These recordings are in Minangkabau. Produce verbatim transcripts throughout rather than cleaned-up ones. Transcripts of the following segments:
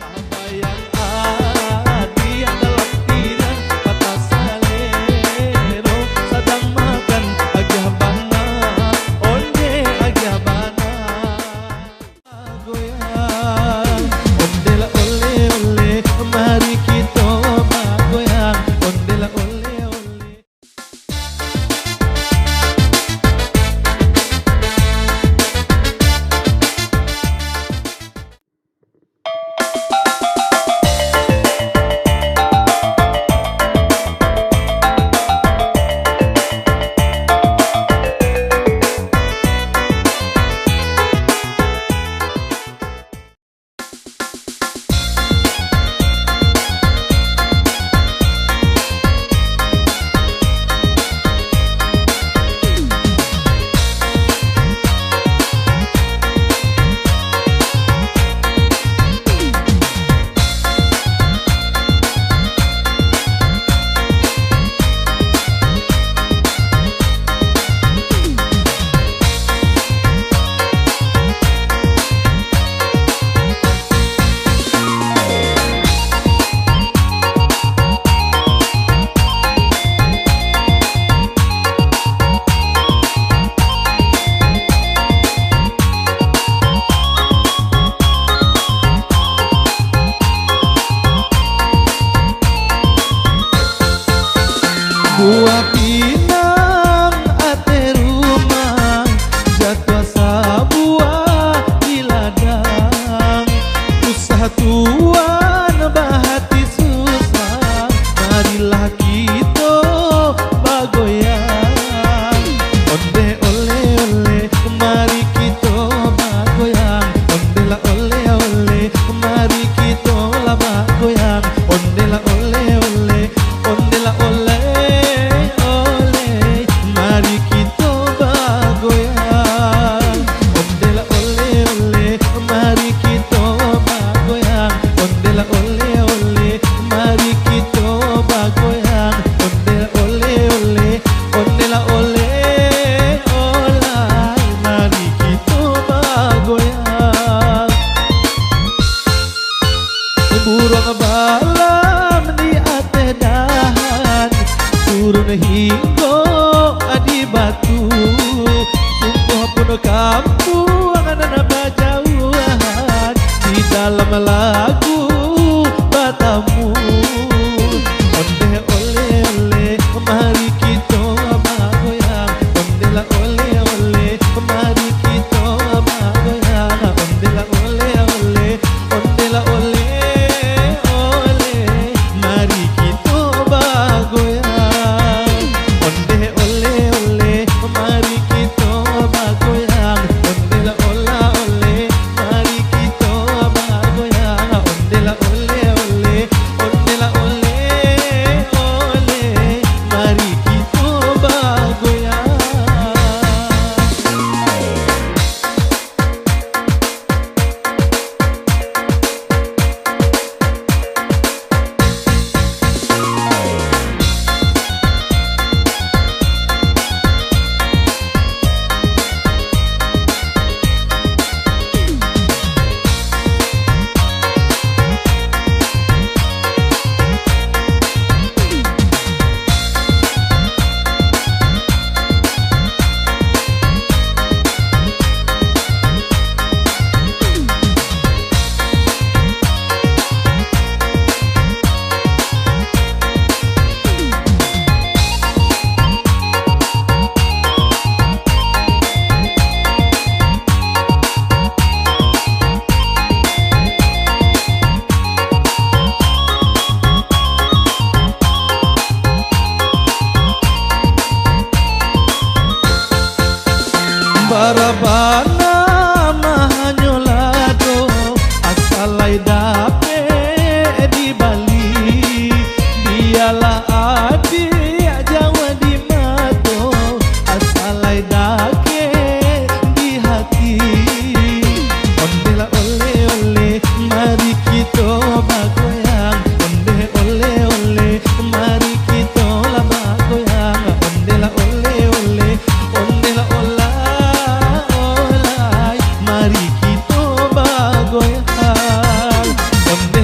Tabayang adiak dalam iriang, patah salero, sadang makan agiah bana, onde agiah bana. Bagoyang, onde lah oleh-oleh, mari kito bagoyang, onde lah oleh-oleh. Buah pinang ateh rumah, jatuah sabuah di ladang. Usah tuan bahati susah, marilah kito bagoyang. Onde oleh-oleh, mari kito bagoyang. Onde lah oleh-oleh, mari kito lah bagoyang. Onde lah oleh-oleh, onde lah oleh-oleh, mari kito bagoyang. Onde lah oleh-oleh, mari kito bagoyang. Onde lah oleh-oleh, mari kito bagoyang. Onde lah oleh-oleh, onde lah oleh-oleh, mari kito bagoyang. Buruang balam di ateh dahan, turun hinggo di batu. Sungguah pun kampuang nan bajauahan, di dalam lagu batamu. Ondeh oleh-oleh, mari kito bagoyang. Ondeh lah oleh-oleh, mari kito bagoyang. Ondeh lah oleh-oleh, ondeh lah oleh-oleh, mari kito bagoyang. Ondeh oleh-oleh, mari kito bagoyang. Ondeh lah olah-oleh, mari kito bagoyang. Ondeh lah oleh-oleh, ondeh lah oleh-oleh, mari kito bagoyang. Bara bana mahanyo lado, asa lai dapek dibali. Bialah adiak jauah di mato, asa lai dakek di hati. Ondeh lah oleh-oleh, mari kito bagoyang. Ondeh oleh-oleh, mari kito lah bagoyang. Ondeh lah oleh-oleh, ondeh lah olah-olah, mari kito bagoyang. Ondeh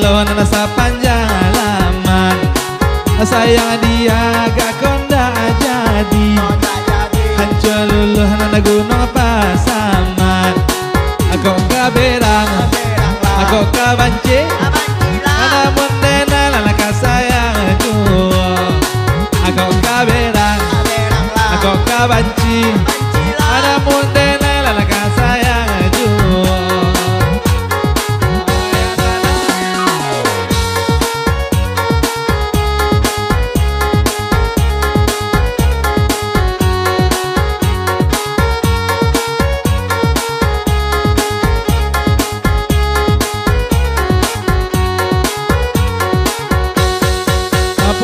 Lawan nan sapanjang laman, sayang diagak ko ndak jadi. Hancuang luluah nan Gunuang Pasaman. Kok ka berang, kok ka banci, namun denai lah ka sayang juo. Kok ka berang, kok ka banci, namun denai lah ka sayang juo.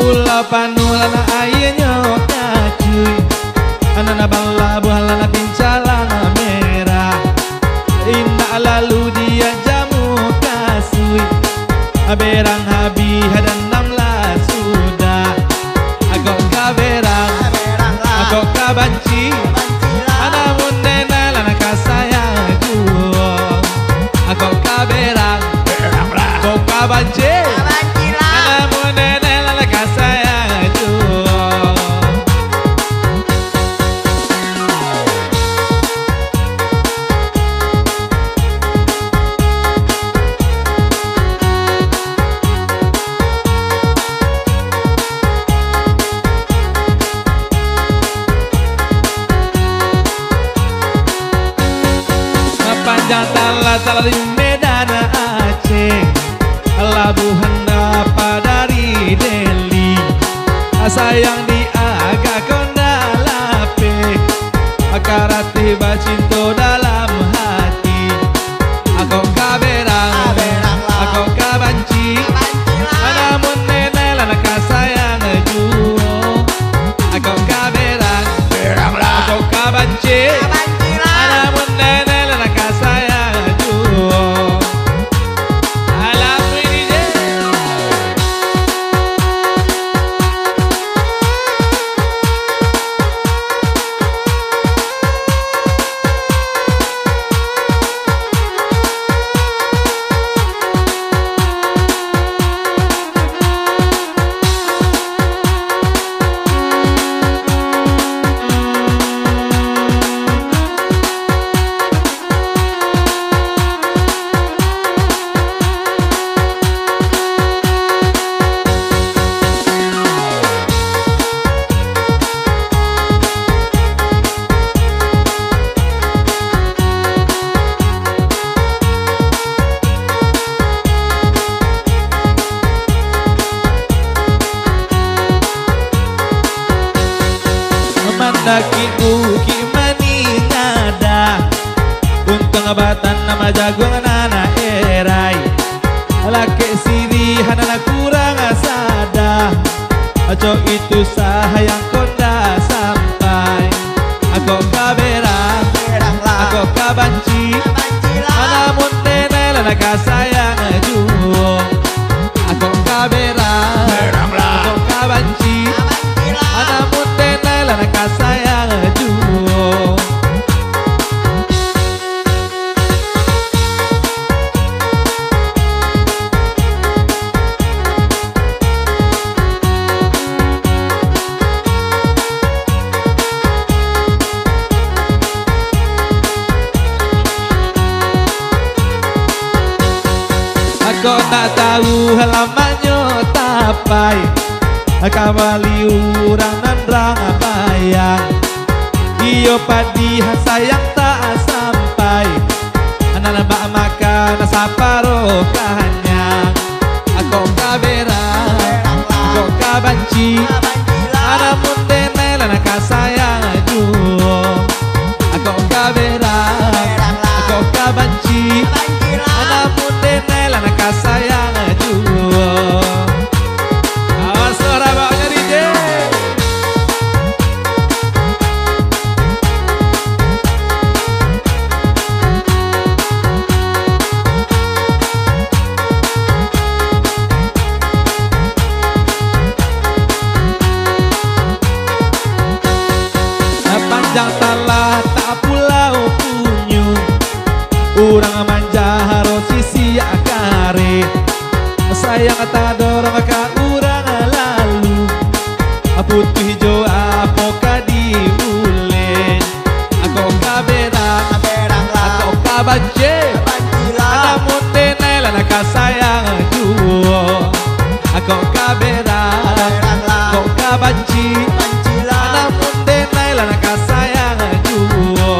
Pulau panuh lah aianyo kacuik, anak balabuah lah pincalan merah. Indak lalu diaja mukasuik, berang habih dandam lah sudah. Kok ka berang, kok ka banci, namun denai lah ka sayang juo. Kok ka berang, kok ka banci, namun denai lah ka sayang juo. Panjang talah, talah di Medan Aceh, labuhan dapa dari Deli. Sayang diagak ko ndak lapeh, karati bacinto dalam hati. Kok ka berang, kok ka banci, namun denai lah ka sayang juo. Kok ka berang, kok ka banci, namun denai lah ka sayang juo. Alam ini je. Mandaki Bukik Manih Ngadah, untuang batanam jaguang nan erai, lakek siriah nan kurang sada. Acok itu sayang ko ndak sampai. Kok ka berang, kok ka banci, namun denai lah ka sayang juo. Kok ka berang, kok ka banci, namun denai lah ka sayang juo. Kok ndak tahu lamaknyo tapai, ka bali urang nan rang bayang. Iyo padiah sayang tak sampai, nan bak makan saparo kanyang. Kok ka berang, kok ka banci, namun denai lah ka sayang juo. Kok ka berang, kok ka banci, namun denai lah ka sayang juo. Awas lo rabaknyo, D J. Yang tadorong ka urang lalu, putuih jo apo ka diuleh. Ako ka berang, beranglah. Ako ka banci, bancilah. Namun denai lah nak ka sayang juo. Ako ka berang, beranglah. Ako ka banci, bancilah. Namun denai lah nak ka sayang juo.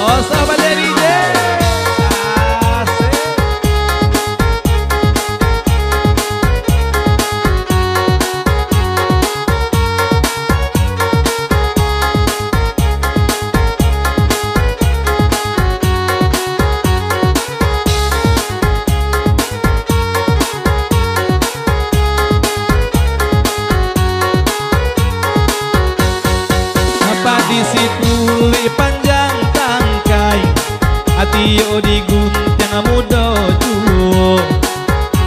Oh, sahabat D J. Asik. Apa di si kulik panjang tangkai, ati yo diguntiang mudo juo.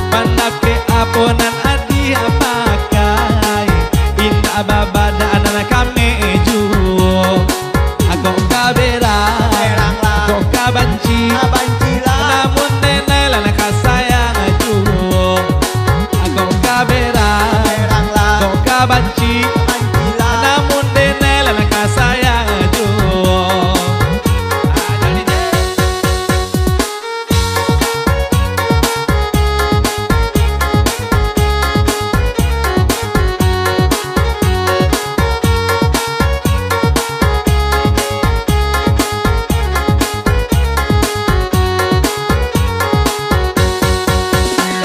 Pandakek apo nan adi pakai, indak babada nan kami juo. Ako ka berang, beranglah. Ako ka banci, bancilah. Namun denai lah nak ka sayang juo. Ako ka berang, beranglah. Ako ka banci, bancilah. Namun denai lah nak ka sayang juo. Ah, jadi deh.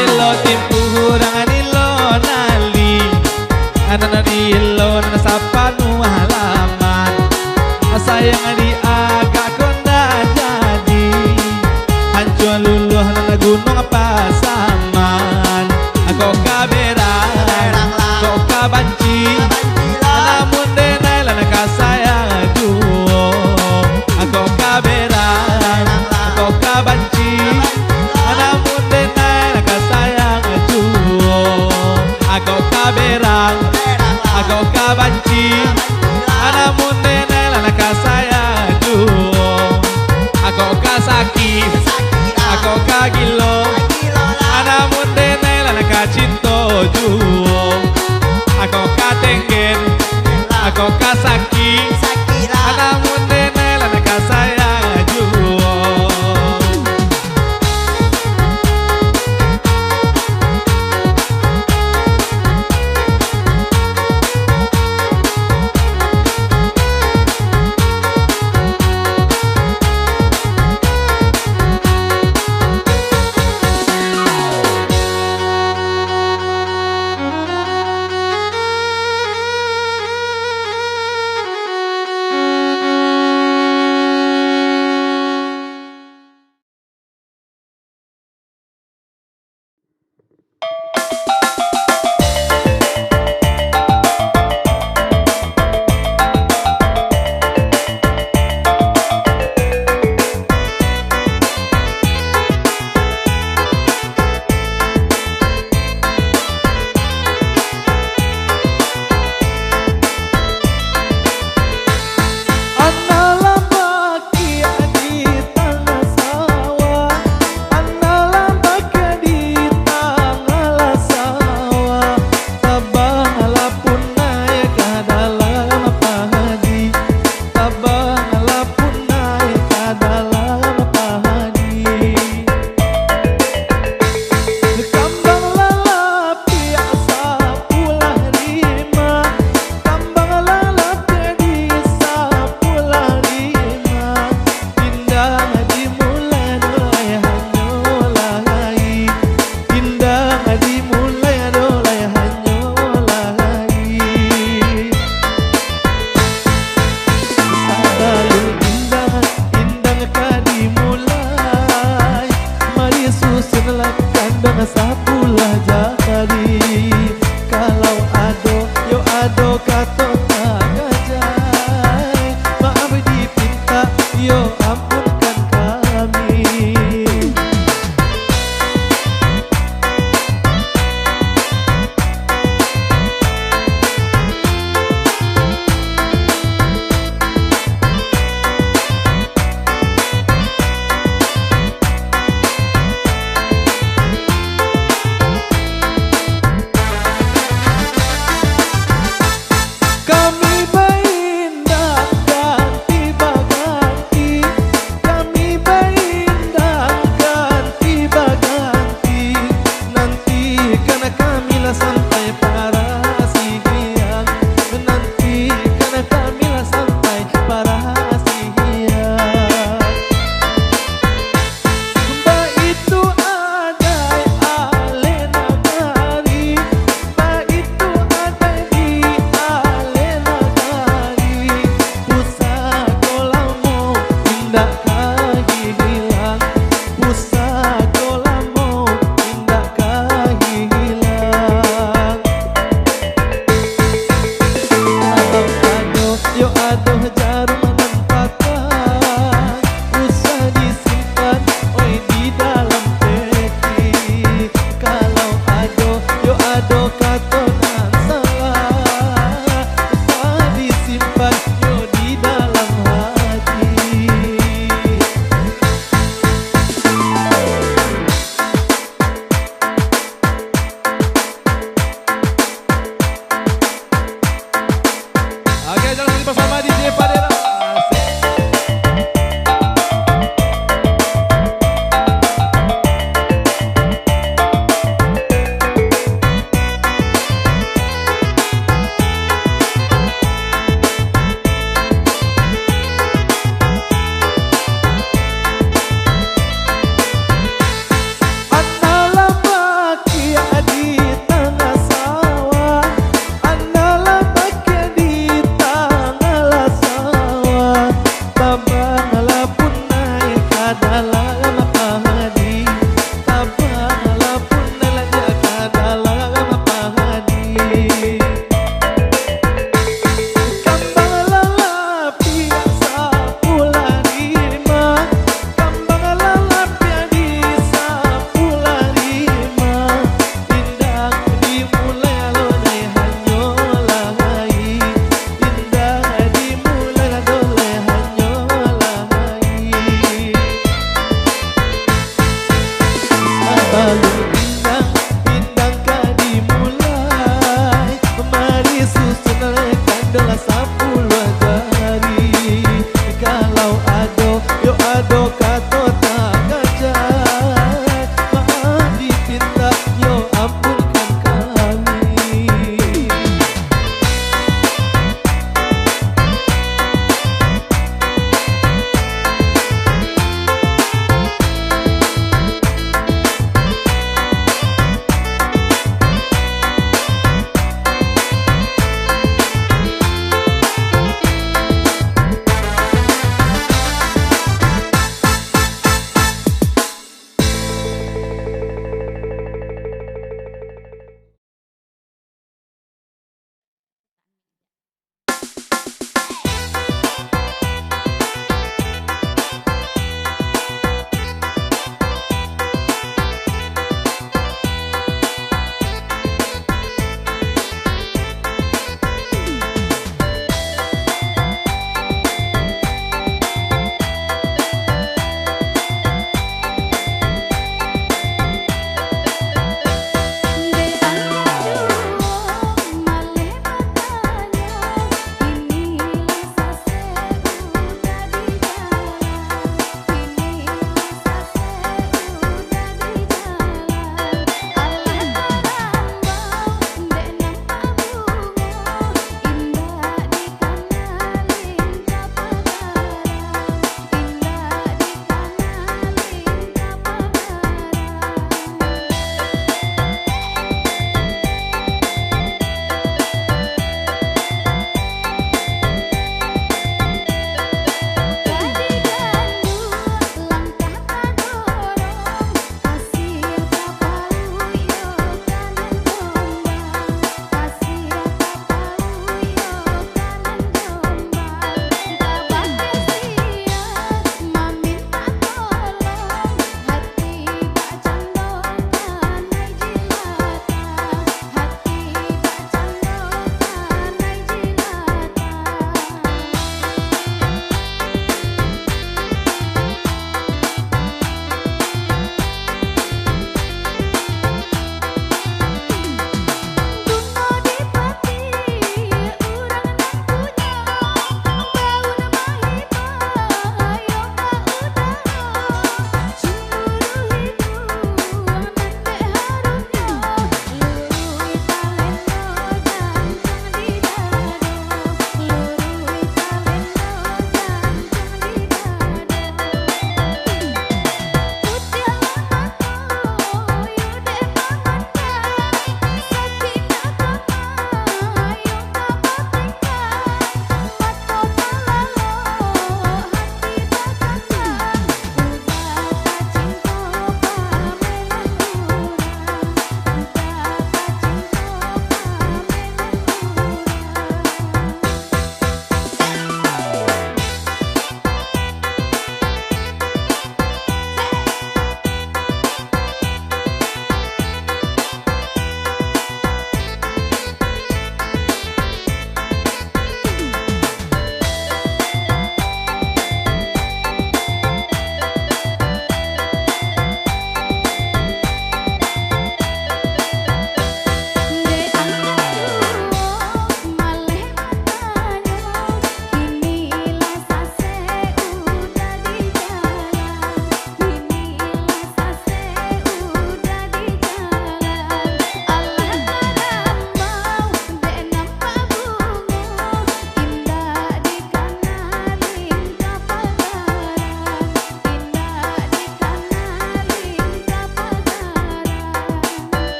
Elok timpuh urang nilo nali, anak nan dielo nan sapanuah laman. Sayang di agak ko ndak jadi, hancua luluah nan gunuang Pasaman. Ako ka berang, beranglah. Ako ka banci, bancilah. Namun denai lah nak ka sayang juo. Ako ka berang, beranglah. Ako ka banci, bancilah. Namun denai lah nak ka sayang juo. Ako ka berang, beranglah. Ako ka banci, bancilah. Namun denai lah nak ka sayang juo. Ako ka sakik, sakik lah. Ako ka gilo, gilo lah. Namun denai lah nak ka cinto juo. Ako ka tenggen, tenggen lah. Ako ka sakik, sakik lah. Namun denai lah nak ka sayang juo.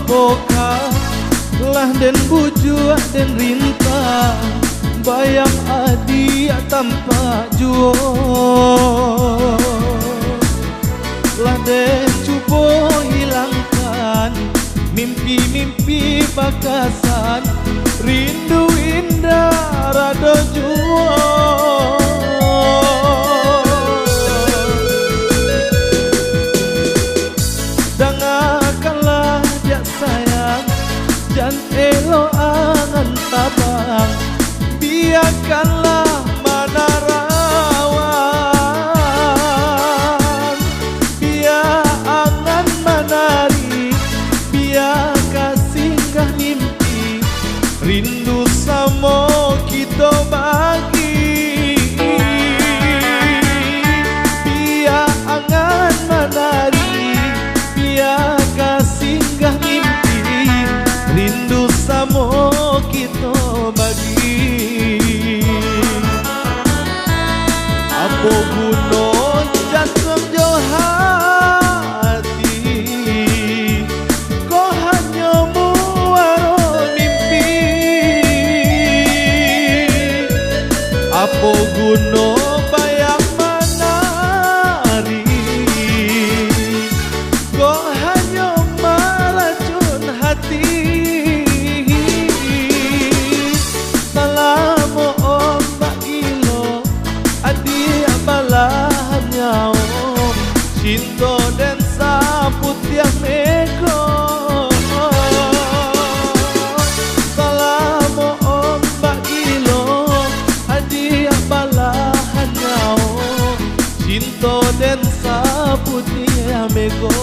Pokah lah den bujuak den rintang, bayang adiak tampak juo. Lah den cubo hilangkan mimpi-mimpi bakasan, rindu indak rado juo. Dangakanlah diak sayang, jan elok angan tabang, biakanlah manarawan, bia angan manari, bia ka singgah mimpi, rindu samo kito bagi. Bia angan manari, bia ka singgah mimpi, rindu samo kito bagi. Apo guno jantuang jo hati, kok hanyo muaro mimpi? Apo guno bayang manari, kok hanyo maracun hati? Salamo ombak gilo, adiak balahan nyawo, cinto den saputiah mego. Salamo ombak gilo, adiak balahan nyawo, cinto den saputiah mego.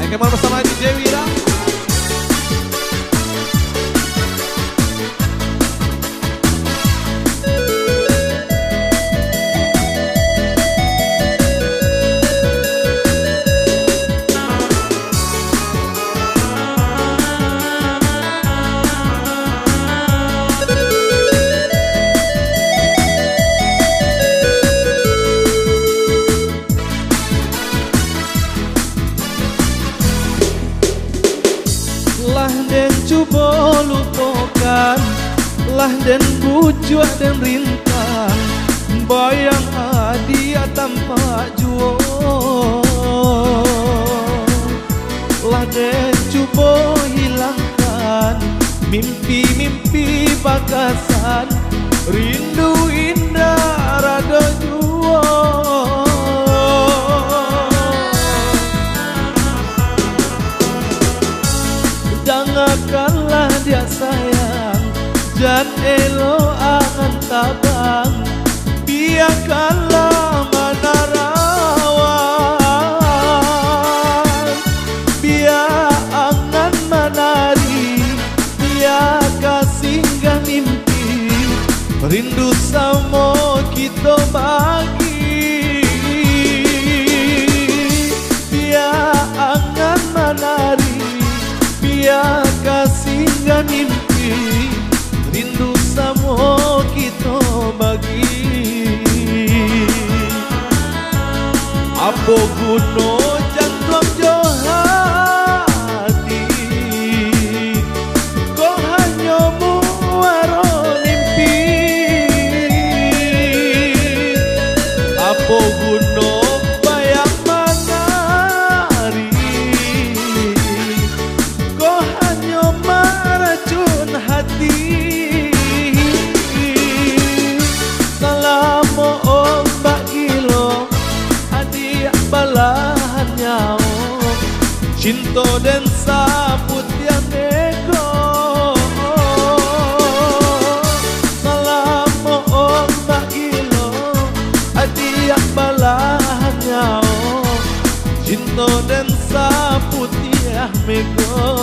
Eh, kembali bersama D J Wira. Lah den cubo lupokan, lah den bujuak den rintang, bayang adiak tampak juo. Lah den cubo hilangkan mimpi-mimpi bakasan, rindu indak rado juo. Dangakanlah diak sayang, jan elok angan tabang, biakanlah manarawan, bia angan manari, bia ka singgah mimpi, rindu samo kito bagi. Bia angan manari, bia ka singgah mimpi, rindu samo kito bagi. Apo guno jantuang jo hati, kok hanyo muaro mimpi? Apo guno bayang manari, kok hanyo maracun hati? Salamo ombak gilo, adiak balahan nyawo, cinto den saputiah mego. Salamo ombak gilo, adiak balahan nyawo, cinto den saputiah mego.